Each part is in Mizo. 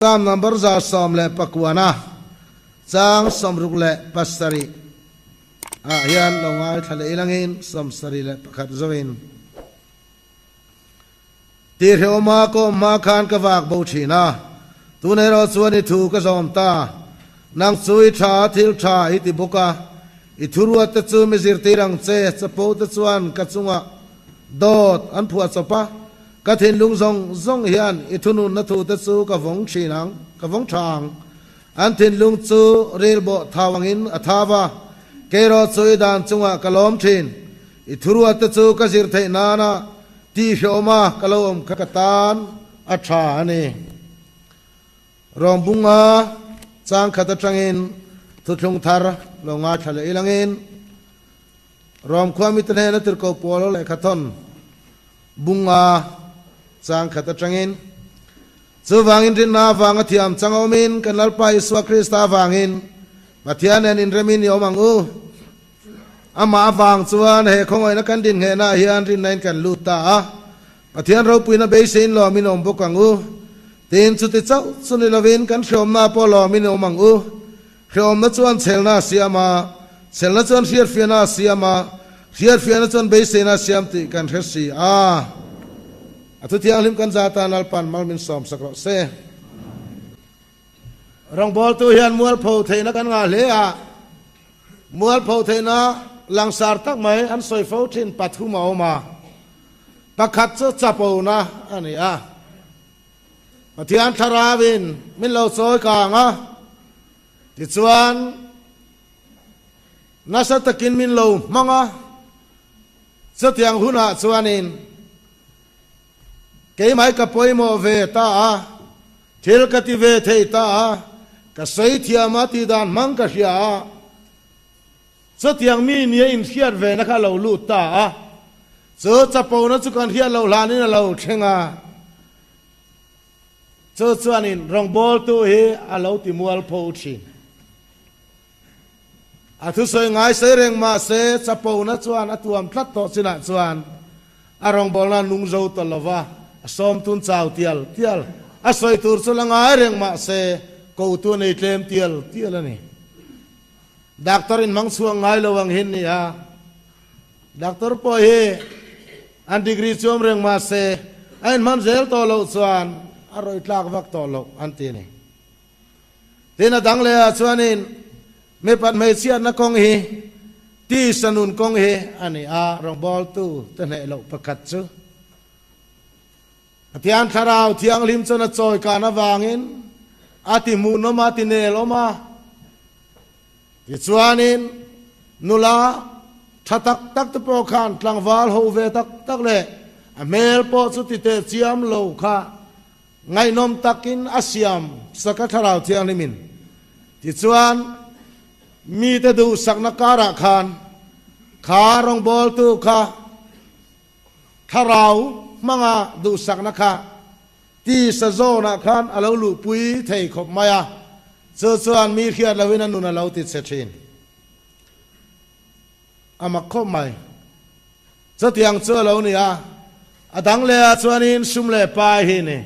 Psalm number 119 chang 67 ah hian lo ngaithla leh ilangin 71 zoin Tihreawma ka awm hma khan ka vak bo thin a, tun erawh chuan i thu ka zawm ta. Nang chu i tha a, thil tha i ti bawk a, i thuruat te chu mi zirtir ang che, chapo te chuan ka chungah dawt an phuah chawp a, Ka thinlung zawng zawng hian i thununna thute chu ka vawng thin ang, ka vawng tha ang. An thinlung chu rilbawh thau angin a thau a, keirawh chu i dan chungah ka lawm thin. I thuruatte chu ka zir theih nana tihhrehawma ka lo awm kha ka tan a tha a ni. Rawngbunga chang khat atangin thuthlung thar lo ngaithla leh ilangin Rom khua mite hnena tirhkoh pawl lehkhathawn bunga chang khat atangin, Chuvangin rinna avanga thiam chang awmin kan Lalpa Isua Krista avangin Pathian nen inremin i awm ang u. Amah avang chuan he khawngaihna kan din nghehnah hian rinna in kan lut ta a, Pathian ropuina beiseiin lawmin awm bawk ang u. Tin, chuti chauh chu ni lovin kan hreawmna pawh lawmin i awm ang u. Hreawmna chuan chhelna a siam a, chhelna chuan hriatfiahna a siam a, hriatfiahna chuan beiseina a siam tih kan hre si a. A thu thianghlim kan za tan Lalpan mal min sawmsak rawh se. Rawngbawltu hian mualpho theihna kan ngah hle a, mualpho theihna langsar tak mai an sawi fo thin pathum a awm a, pakhat chu chapona a ni a. Pathian Thlarauin min lo chawi kang a, tichuan nasa takin min lo hmang a, chutiang hunah chuanin keimah ka pawimawh ve ta a, thil ka ti ve thei ta a, ka sawi thiam a tih dan hmang ka hria a, chutiang mi nia inhriat vena kha a lo lut ta a, chu chapona chu kan hriat loh hlanin a lo thleng a. Chu chuanin rawngbawltu hi a lo ti mualpho thin. A thusawi ngai sawi reng mah se chapona chuan a tuam tlat tawh chinah chuan a rawngbawlna a nung zo ta lo va, a sawmtun chau tial tial. A sawi tur chu la ngai reng mah se kotu a nei tlem tial tial a ni. Doctor in hmang chhuak ngai lo ang hin ni a. Doctor pawh hi an degree chuam reng mah se a inhman zel tawh loh chuan a rawih tlak vak tawh loh an ti a ni. Tin a dang leh ah chuanin mipat hmeichhiatna kawng hi tisa nun kawng hi a ni a, rawngbawltu te hneh loh pakhat chu Pathian Thlarau Thianghlim chuan a chawi kan avangin a ti hmuhnawm a, ti nel awm a. Tichuanin nula tha tak tak te pawh khan tlangval ho ve tak tak leh a hmel pawh chu ti teh chiam lo kha ngaihnawm takin a siam sak a Thlarau Thianghlimin. Tichuan mite duhsakna karah khan kha rawngbawltu kha Thlarau hmanga duhsakna kha tisa zawnah khan a lo luhpui thei khawp mai a, chu chuan mi hriat loin a nun a lo ti chhe thin. A mak khawp mai. Chutiang chu a lo ni a, a dang leh ah chuanin sum leh pai hi ni.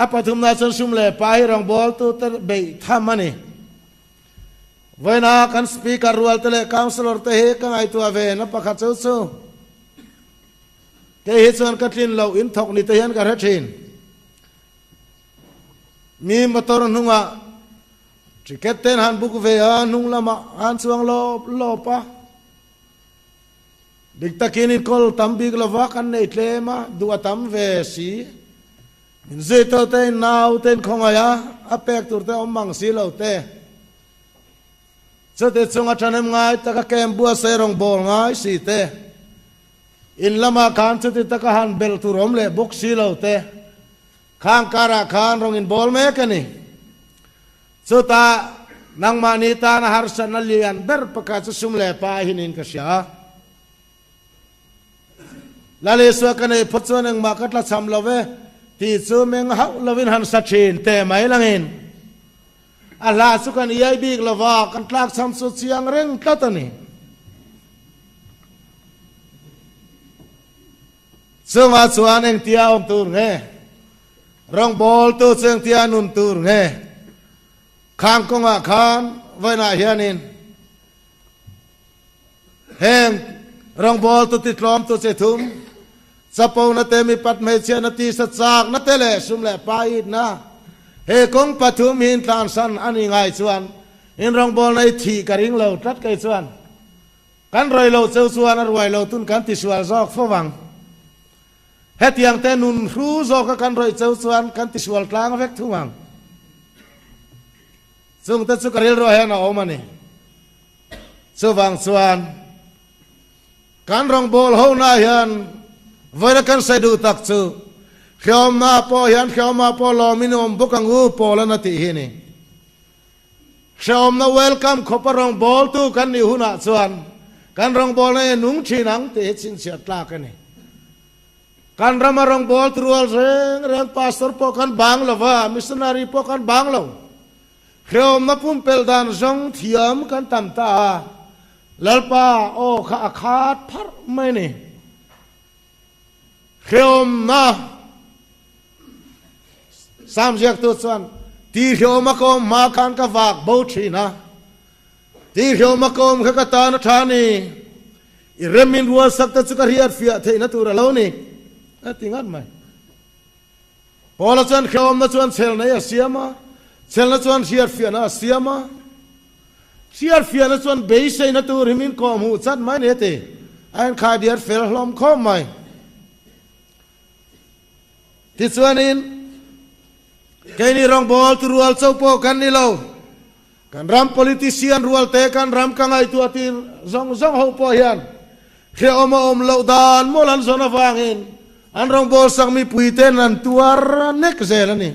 A pathumna chuan sum leh pai hi rawngbawltute beih tham a ni. Vawiina kan Speaker rualte leh Councillor te hi ka ngaihtuah ve na pakhat chu chu kei hi chuan ka tlin loh in thawk ni te hian ka hre thin. Mi motor hnungah ticket ten han book ve a, hnung lamah han chuang lawp lawp a. Dik takin inkawl tam bik lova kan nei tlem a, duh a tam ve si. Min zui tawh te in nau te in khawngaih a, a pek tur te awm mang si lo te. Chute chunga thahnem ngai taka kem buatsaih rawng bawl ngai si te. In lamah khan chuti taka han belh tur awm leh bawk si lo te. Khang karah khan rawng in bawl mek a ni. Chutah nangmahni tana harsatna lian ber pakhat chu sum leh pa hi niin ka hria a. Lal Isua ka neih phawt chuan engmah ka tlachham lo ve tih chu meng hauh lovin han sa thin teh mai langin a hla chu kan iai bik lo va, kan tlakchham chu chiang reng tlat a ni. Chungah chuan engtia awm tur nge? Rawngbawltu chu engtia nun tur nge? Khang kawngah khan vawiinah hianin heng rawngbawltu titlawmtu chi thum, chapona te, mipat hmeichhiatna, tisa chakna te leh sum leh paitna, he kawng pathum hi intlansan a ni ngai chuan in rawngbawlna i thih ka ring lo tlat kei chuan. Kan rei lo cheu chuan a ruai lo tun kan tisual zawk fo vang. Hetiang te nun hru zawka kan rawih cheu chuan kan tisual tlang vek thung ang. Chung te chu ka rilruah hian a awm a ni. Chuvang chuan kan rawngbâwl hona hian vawiina kan sawi duh tak chu hreawmna pawh hian hreawmah pawh lawmin awm bawk ang u Paul-an a tih hi a ni. Hreawmna welcome khawpa rawngbawltu kan nih hunah chuan kan rawngbawlna hi a nung thin ang tih hi chhinchhiah tlak a ni. Kan rama rawngbawltu rual reng reng pastor pawh kan bang lo va, missionary pawh kan bang lo. Hreawmna pumpelh dan zawng thiam kan tam ta a, Lalpa aw kha a khat pharh mai a ni. Hreawmna Sam ziaktu chuan, Ti hreawma ka awm hma khan ka vak bo thin a, ti hreawma ka awm kha ka tan a tha a ni, i rem in rualsak te chu ka hriat fiah theihna tur a lo ni, a ti ngat mai. Paula chuan hreawmna chuan chhelna hi a siam a, chhelna chuan hriat fiahna a siam a, hriat fiahna chuan beiseina tur hi min kawhhmuh chat mai a ni a ti. A inkhaidiar fel hlawm khawp mai. Tichuanin, keini rawngbâwl tu rual cho pawh kan ni lo. Kan ram politician rual te, kan ram ka ngaihtuah tir zawng zawng ho pawh hian hrehawm a awm loh dan mawlh an zawn avangin an rawngbâwl sak mipui ten an tuar nek zel a ni.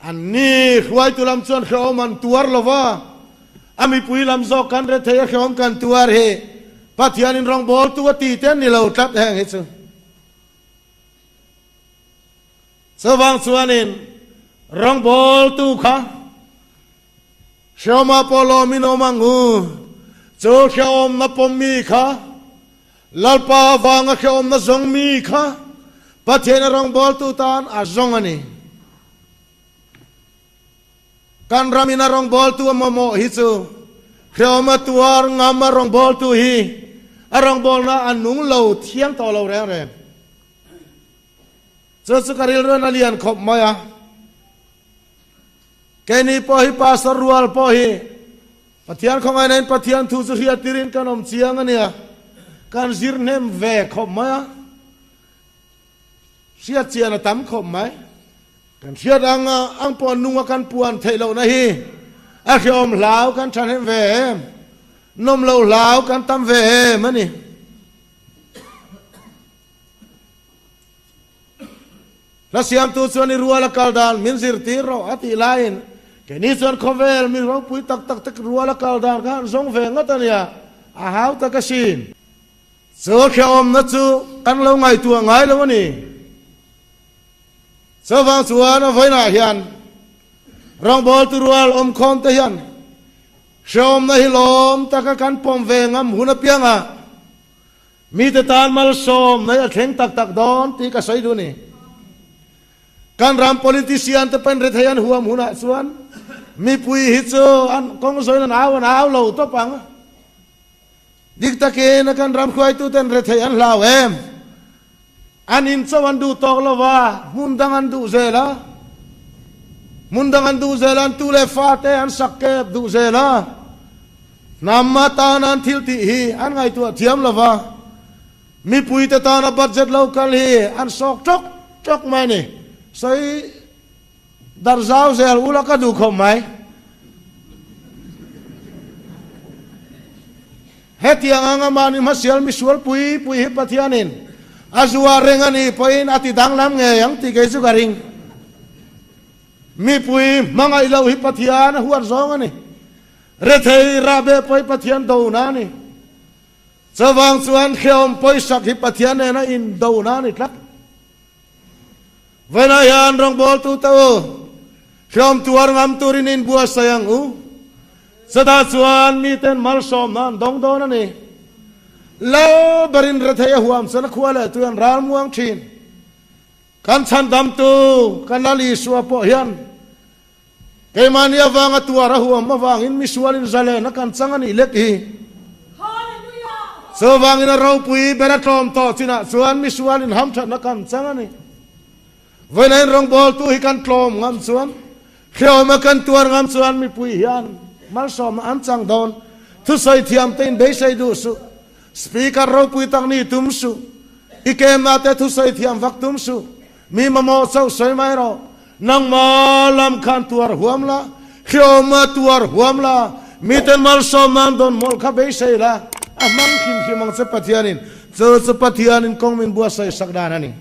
Anni hruaitu lam chuan hrehawm an tuar lo va, a mipui lam zawk kan rethei a hrehawm kan tuar hi Pathianin rawngbawltu a ti te an ni lo tlat heng hi chu. Chuvang chuanin rawngbawltu kha hrehawmah pawh lawmin awm ang u, chu hrehawmna pawmmi kha Lalpa avanga hrehawmna zawng mi kha Pathian a rawngbawltu tan a zawng a ni. Kan ramin a rawngbawltu a mamawh hi chu hrehawm a tuar ngam a rawngbawltu hi a rawngbawlna a nung lo thiang tawh lo reng reng. Chu chu ka rilruan a lian khawp mai a. Keini pawh hi Pastor rual pawh hi Pathian khawngaihnain Pathian thu chu hriat tirin kan awm chiang a nia, kan zir hnem ve khawp mai a, hriat chian a tam khawp mai. Kan hriat ang ang pawh nunga kan puan theih lohna hi a hreawm hlau kan thahnem ve em, nawm lo hlau kan tam ve em a ni. Hla siamtu chuan i rual a kal dan min zirtir rawh a tih laiin keini chuan khawvel mi ropui tak tak te rual a kal dan kha an zawng ve ngawt a nia, a hau tak asin. Chu hrehawmna chu kan lo ngaihtuah ngai lo a ni. Chuvang chuan a vawiinah hian rawngbawltu rual awmkhawm te hian hrehawmna hi lawm taka kan pawm ve ngam hun apiangah Mite tan malsawm mai a thleng tak tak dawn tih ka sawi duh a ni. Kan ram politician te pawn rethei an huam hunah chuan mipui hi chu an kawng zawiin an au an au lo tawp ang. Dik takin a kan ram hruaituten rethei an hlau em? An in chauh an duh tawk lo va, hmun dang an duh zel a. Hmun dang an duh zel a, an tu leh fate an sak kep duh zel a. Hnam atana an thil tih hi an ngaihtuah thiam lo va, mipuite tana budget lo kal hi an sawk tawk tawk mai a ni. Sawi Darh zau zel ula ka duh khawp mai. Hetiang anga mahni hmasial misual pui pui hi Pathianin a zuar reng a nih pawhin a ti danglam ngei ang tih kei chu ka ring. Mipui hmangaih loh hi Pathian a huat zawng a ni. Rethei rahbeh pawh hi Pathian dona a ni. Chuvang chuan hrehawm pawisak hi Pathian nena indona a ni tlat. Vawiinah hian rawngbawltu te u, hreawm tuar ngam turin in buatsaih ang u. Chutah chuan miten malsawmna an dawng dawn a ni. Lal berin rethei a huam chuan a khua leh tui an ral muang thin. Kan chhandamtu kan Lal Isua pawh hian keimahni avanga tuar a huam avangin misualin zalen a kan chang a nih lek hi. Chuvangin a ropui ber a tlawm tawh chinah chuan misualin hamthatna kan chang a ni. Vawiin rawngbawltu hi kan tlawm ngam chuan, hrehawma kan tuar ngam chuan mipui hian malsawmna an chang dawn. Thusawi thiamte in beisei duh suh. Speaker ropui tak ni tum suh. I kemna te thusawi thiam vak tum suh. Mi mamawh chauh sawi mai rawh. Nangma lam khan tuar huam la, hrehawma tuar huam la, miten malsawmna an dawn mawlh kha beisei la, a hmang hrim hrim ang che Pathianin. Chu chu Pathianin kawng min buatsaih sak dan a ni.